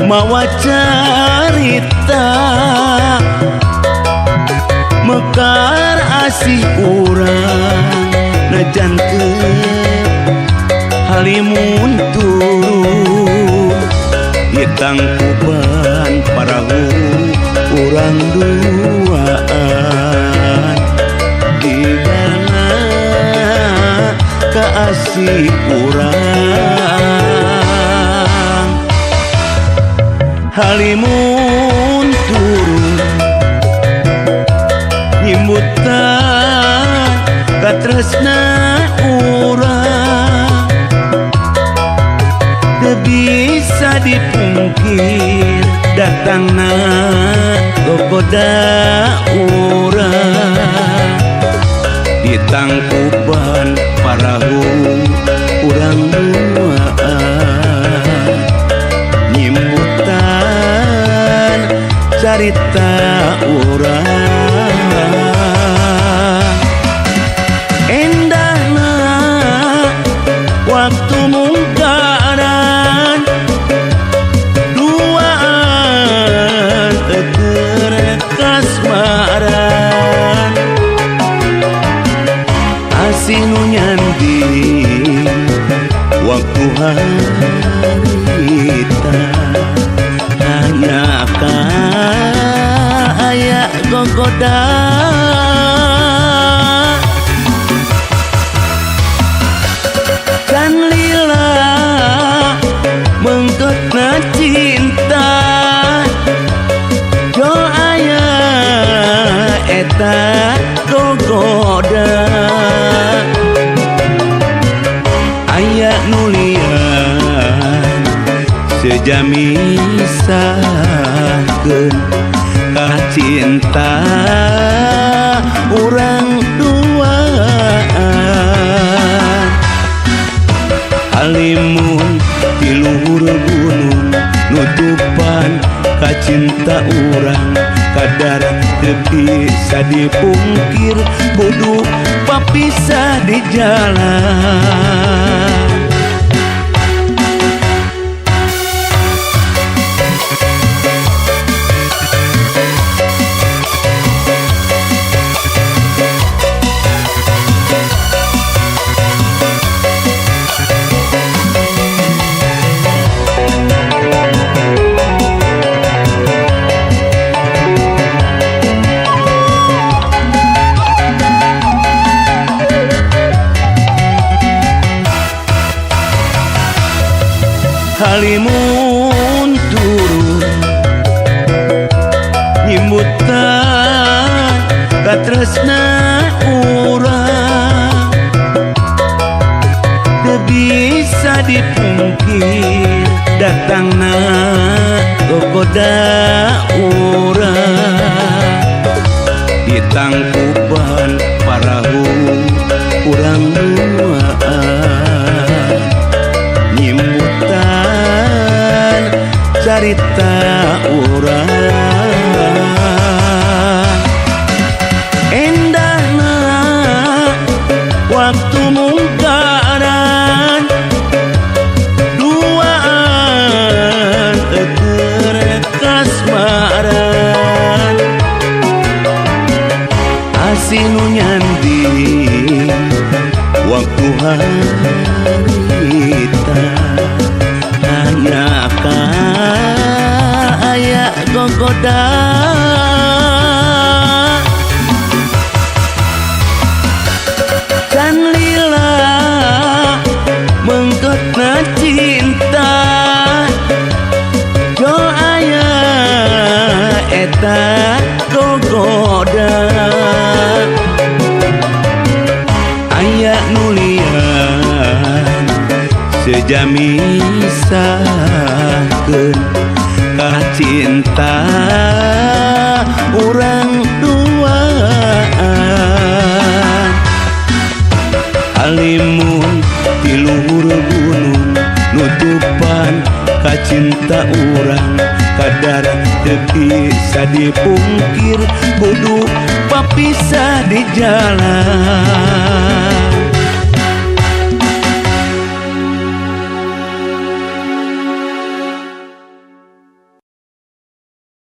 Mawa carita mekar asih urang najan teu halimun turun di tangkuban parahu urang duaan di dana kaasih urang halimun turun nyimbutan katresna urang teu bisa dipungkir datangna gogoda urang di tangkuban parahu urang duaan nyimbutan carita urang endahna waktu mungkaran duaan teu kasmaran asih nu nyanding waktu harita hanya aya gogoda kan lila mengkotna cinta jo aya eta gogoda aya nulian sejami sahkeun ka cinta urang duaan halimun ti luhur gunung nutupan ka cinta urang kadar teu bisa dipungkir kudu papisah di jalan. Halimun turun nyimbutan katresna urang teu bisa dipungkir datangna gogoda urang di tangkuban parahu urang duaan nyimbutan carita urang endahna waktu mungkaran duaan teu kasmaran asih nu nyanding waktu harita hanya aya gogoda can lila mengkotna cinta jo aya eta gogoda aya nulian sejami sahkeun ka cinta urang duaan halimun ti luhur gunung nutupan ka cinta urang kadar teu bisa dipungkir kudu papisah di jalan.